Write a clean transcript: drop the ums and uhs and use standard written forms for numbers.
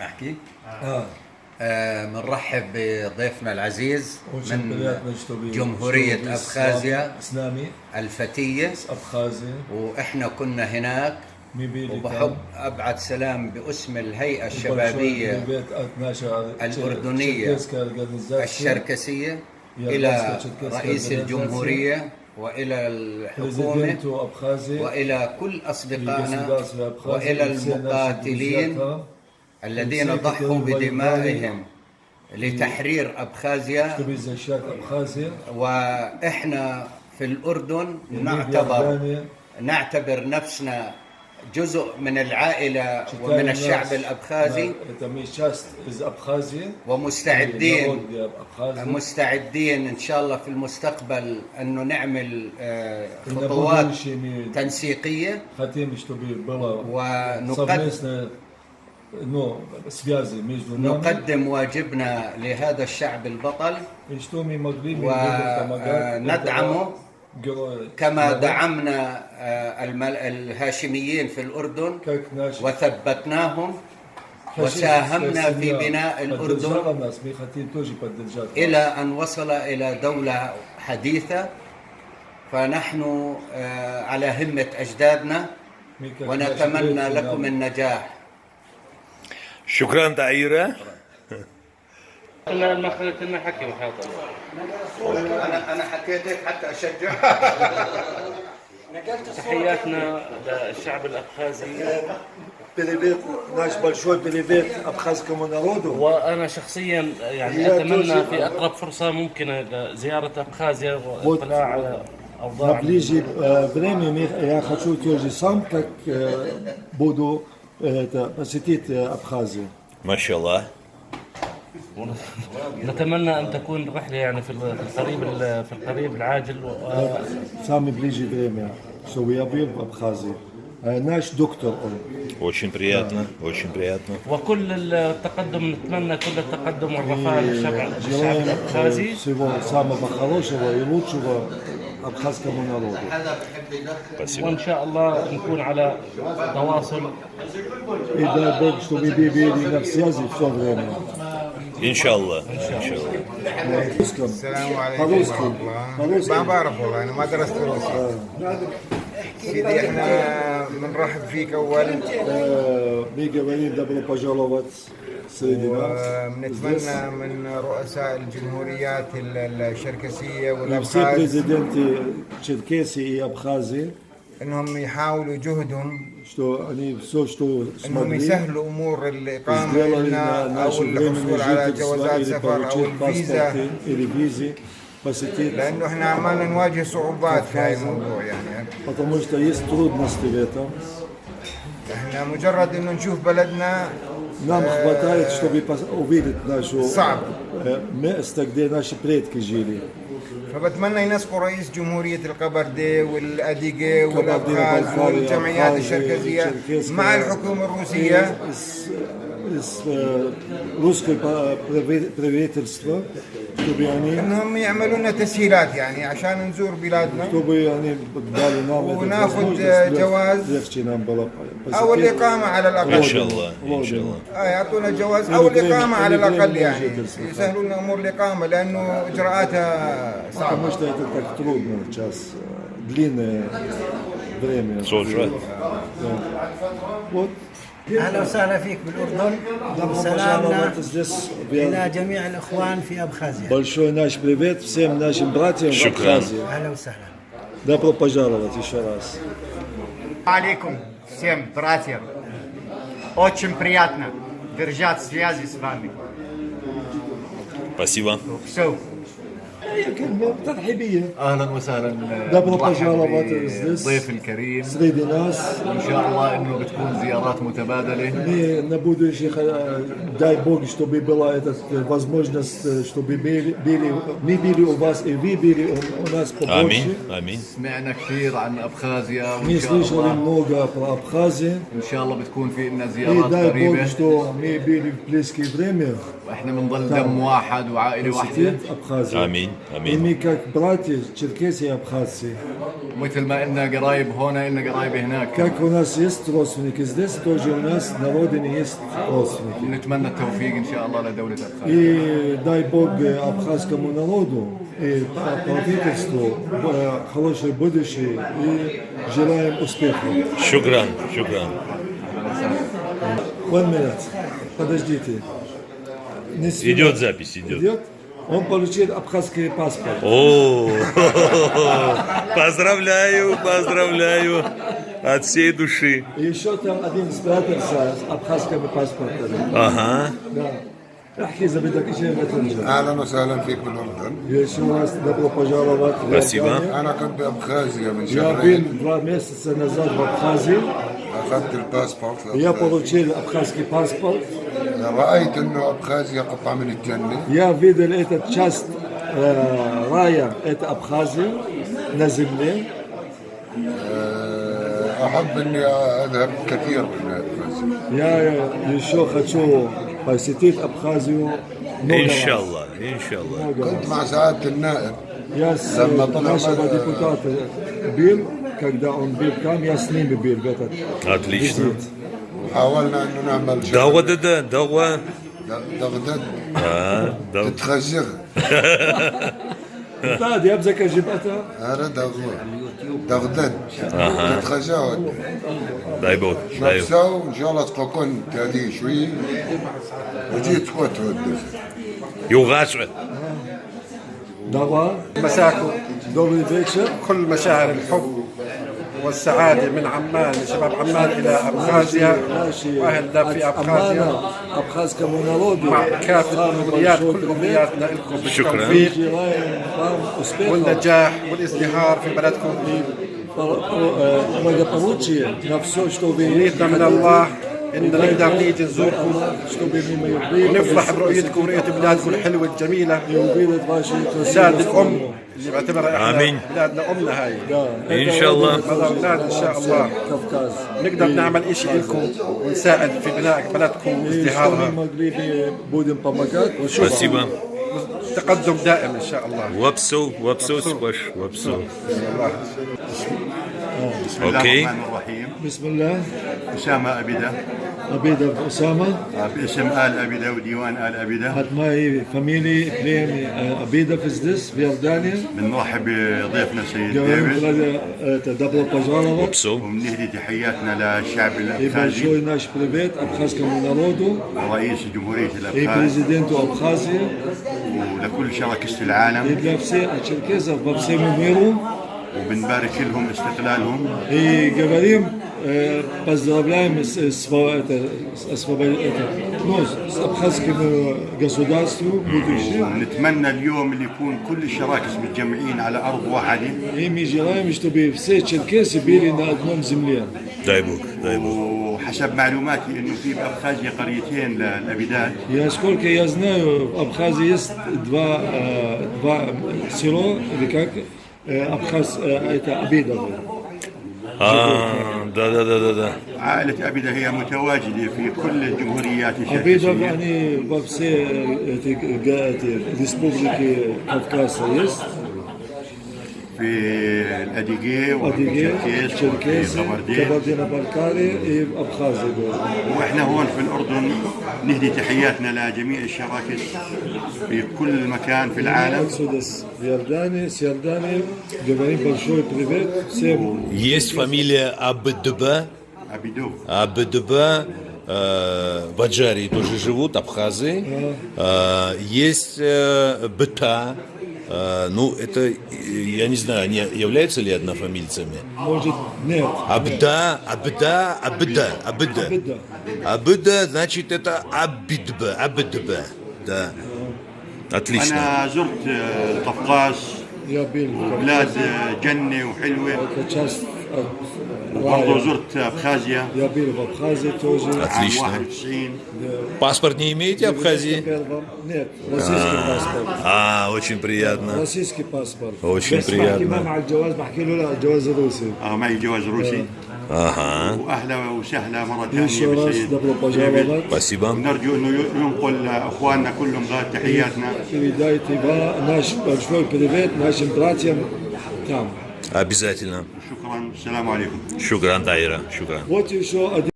احكي. اه. بنرحب بضيفنا العزيز Очень من приятно, что вы, جمهورية что вы с أبخازيا с нами, الفتية. с Абхазии. وإحنا كنا هناك. Мы были там. وبحب أبعث سلام باسم الهيئة Большой الشبابية привет от нашей الأردنية черкесской организации, الشركسية يا إلى الشركسية رئيس организация. الجمهورية وإلى الحكومة президенту Абхазии وإلى كل и أصدقائنا государству Абхазии, وإلى и все наши المقاتلين друзья там, الذين все, ضحوا которые воевали, بدمائهم لتحرير أبخازيا. чтобы защищать Абхазию. وإحنا في الأردن И мы в نعتبر Иордании نعتبر نفسنا جزء من العائلة считаем ومن нас, الشعب الأبخازي. это мы часть из Абхазии, и ومستعدين народ Абхазии. مستعدين إن شاء الله في المستقبل أنه نعمل И на خطوات будущее мы تنسيقية хотим, чтобы было ونقدم совместное, ну, связи между нами, نقدم واجبنا لهذا الشعب البطل и что мы могли, мы будем помогать وندعمه этого героя كما народа, دعمنا الهاشميين في الأردن как наш وثبتناهم фашистская وساهمنا في семья بناء الأردن поддержала нас, мы хотим тоже поддержать вас. إلى أن وصل إلى دولة حديثة. فنحن على همة أجدادنا Мы как наши ونتمنى предки لكم нам النجاح. شكرا دائرة. ما خليت لنا حكي وحياة الله. أنا حكيت هيك حتى أشجع. تحياتنا للشعب الابخازي. Привет, наш большой привет абхазскому народу. وانا شخصيا يعني يا اتمنى توجي. في اقرب فرصه ممكنه لزياره ابخازيا والاطلاع على На اوضاع ближе время я хочу тоже сам, как буду это, посетить Абхазию. ما شاء الله. نتمنى ان تكون الرحله يعني في القريب العاجل Самое ближе время, чтобы я был в Абхазии. Наш доктор, он. Очень приятно, очень приятно. وكل التقدم، نتمنى كل التقدم والرفاه للشعب Желаем الابخازي. всего самого хорошего и лучшего абхазскому народу. هذا بحب يدخل. Спасибо. وان شاء الله نكون على تواصل. И дай Бог, чтобы мы были на связи все время. إن شاء الله، إن شاء الله. Русском. السلام عليكم по-русски. ورحمة الله. По-русски. ما بعرف والله، أنا ما درست روسي سيدي. احنا بنرحب فيك أول. Мы говорим добро пожаловать среди нас. وبنتمنى من رؤساء الجمهوريات الشركسية И все والأبخاز президенты Черкесии и Абхазии, انهم يحاولوا جهدهم что они все, что انهم смогли, يسهلوا امور الاقامه сделали لنا на او наше الحصول временное على жительство جوازات или سفر او получить الفيزا паспорты или визы, посетить, لانه احنا عمالنا نواجه صعوبات في هاي الموضوع يعني. потому что есть трудности в этом. احنا مجرد انه نشوف بلدنا Нам хватает, чтобы увидеть нашу صعب. место, где наши предки жили. فبتمنى ينسقوا رئيس جمهورية القبردي والأديجي والأبخاز كبردينو-بلقاريا، والجمعيات أبخازي، الشركسية Черкесская. مع الحكومة الروسية И с русское правительство, чтобы они, انهم يعملوا لنا تسهيلات يعني عشان نزور بلادنا чтобы они дали нам эту وناخد возможность, جواز. легче нам было او посетить. الاقامة على إن الاقل. شاء الله، إن شاء الله. يعطونا جواز او اللي الاقامة على اللي الاقل بريم يعني جدا. يسهلوا لنا امور الاقامة لانه اجراءاتها صعبة. Потому что это так трудно сейчас, длинное время. Тоже. Да. Вот. اهلا وسهلا فيك بالاردن. Добро وسلامنا пожаловать здесь. الى جميع الاخوان في ابخازيا. Большой наш привет всем нашим братьям в شكراً. Абхазии. اهلا وسهلا. Добро пожаловать еще раз. Алейкум всем братьям. Очень приятно держать связи с вами. Спасибо. Все. هي كلمة ترحيبية. اهلا وسهلا. Добро نرحب пожаловать здесь. بالضيف الكريم. Среди нас. وان شاء الله انه بتكون زيارات متبادله. Мы на будущее, дай Бог, чтобы была эта возможность, чтобы мы были у вас и вы были у нас побольше. Аминь. Аминь. سمعنا كثير عن ابخازيا Мы وان شاء слышали الله много про Абхазию. ان شاء الله بتكون في لنا И زيارات дай Бог, قريبه. что мы были в близкое время. واحنا بنضل دم واحد وعائله واحده. Посетит Абхазию. Аминь, И аминь. мы как братья черкесы и абхазцы. مثل ما إلنا قرايب هون إلنا قرايب هناك. Как у нас есть родственники здесь, тоже у нас на родине есть родственники. نتمنى التوفيق ان شاء الله لدوله ابخازيا. И дай Бог абхазскому народу и правительству хорошее будущее и желаем успехов. شكرا, شكرا. One minute. Подождите. Не свинья. Идет запись, идет. Идет? Он получил абхазский паспорт. О, поздравляю, поздравляю от всей души. И еще там один спрятался с абхазскими паспортами. Ага. Да. احكي اذا بدك شيء بترجع. اهلا وسهلا فيك بالاردن. Еще раз добро пожаловать. в Спасибо. Иорданию. انا كنت بابخازيا من Я شهرين. был 2 месяца назад в Абхазии. اخذت الباسبورت Я الأبخازي. получил абхазский паспорт. رايت انه ابخازيا قطعه من الجنه. Я видел этот часть рая, это Абхазия на земле. احب اني اذهب كثير من ابخازيا. Я еще хочу посетить Абхазию много раз. إن شاء الله, إن شاء الله. Много раз. كنت مع سعاده النائب. Я с لما طلع нашего депутата был, когда он был там, я с ними был в этот Отлично. визит. حاولنا انه نعمل شغل. دغوة да, دغوة. دغدد. А, да. تتخزغ. Да, я закажи это. هذا دغوة دغدد تتخزغ. Дай Бог, дай Бог. نفسه ان شاء الله تكون تهدي شوي وجيت تكون تودي. Югашве. Давай. مساكم. Добрый вечер. كل مشاعر الحب والسعادة من عمان، من شباب عمان إلى أبخازيا Наши وأهلنا في от أبخازيا. Аммана, абхазскому народу. مع كافة самый الأمنيات، большой كل привет. أمنياتنا لكم شكراً. بالتوفيق Желаем вам успехов, والنجاح والازدهار في بلدكم. благополучия на все, что вы أمنيتنا من хотите. الله إن И дай نقدر Бог, نيجي نزوركم дай Аллах, чтобы мы могли ونفرح برؤيتكم ورؤية بلادكم الحلوة الجميلة، и увидеть вашу بلاد красивую الأم страну. اللي بعتبرها إحنا آمين. بلادنا أمنا هاي. Да, это إن شاء الله. родина тоже أولاد إن شاء الله. Кавказ. نقدر И نعمل إشي لكم ونساعد في بناء بلدكم И что мы وازدهارها. могли бы будем помогать. Спасибо. تقدم دائم إن شاء الله. Вапсу, вапсу, спаш, вапсу. بسم الله أوكي. الرحمن الرحيم. بسم الله. أسامة أبيدة. Абидов Усама. باسم آل أبيدة وديوان آل أبيدة. От моей фамилии племя Абидов здесь, в Иордании. بنرحب بضيفنا السيد Говорим, ديفيد. это добро пожаловать. Вапсу. وبنهدي تحياتنا للشعب И الأبخازي большой наш привет абхазскому народу ورئيس جمهورية и الأبخاز президенту Абхазии, ولكل شراكسة и العالم. для всех черкесов во всему миру. وبنبارك لهم استقلالهم. И говорим, поздравляем это, с, это, ну, с абхазским государством будущим. ونتمنى اليوم اللي يكون كل الشراكس متجمعين على أرض واحدة. И мы желаем, чтобы все черкесы были на одном земле. Дай Бог, дай Бог. وحسب معلوماتي انه في بابخازيا قريتين للابيدات. Я, сколько я знаю, в Абхазии есть два село, или как, Абхаз, это Абидовы. А, да, да, да, да, да. عائلة أبيدة هي متواجدة في كل الجمهوريات Абидов, الشركسية. они во все эти республики Кавказа есть. في الأديجي وفي Адыгея, الشركيس وفي Черкесы, القبردين. Кабардино-Балкария и Абхазия. واحنا هون في الأردن نهدي تحياتنا لجميع الشراكس في كل مكان في العالم. Отсюда с Иордании, с Иордании говорим большой привет всем. Есть фамилия Абдба. أبيدوف. Абдба. В Аджарии тоже живут, абхазы. Есть Бта. Ну, это, я не знаю, они являются ли однофамильцами? Может, нет. Абда, Абда, Абда, Абда. Абда. Абда, значит, это Абидба, Абдба. Да. Отлично. أنا زرت القفقاز. Я был в بلاد جنة وحلوة. Это часть от وبرضه рая. زرت أبخازيا. Я был в Абхазии тоже. عام Отлично. 91. Паспорт не имеете Абхазии? В 91-м. Нет, российский паспорт. А, очень приятно. Российский паспорт. Очень بس بحكي приятно. ما مع الجواز، بحكي له لا، الجواز الروسي. آه معي جواز روسي. Ага. واهلا وسهلا مره ثانيه Еще раз بالسيد добро ديفيد. пожаловать. Спасибо. ونرجو انه ينقل لاخواننا كلهم غاد تحياتنا. Передайте наш большой привет нашим братьям там. Обязательно. شكرا، السلام عليكم. شكرا, Дайра. شكرا. Вот еще один.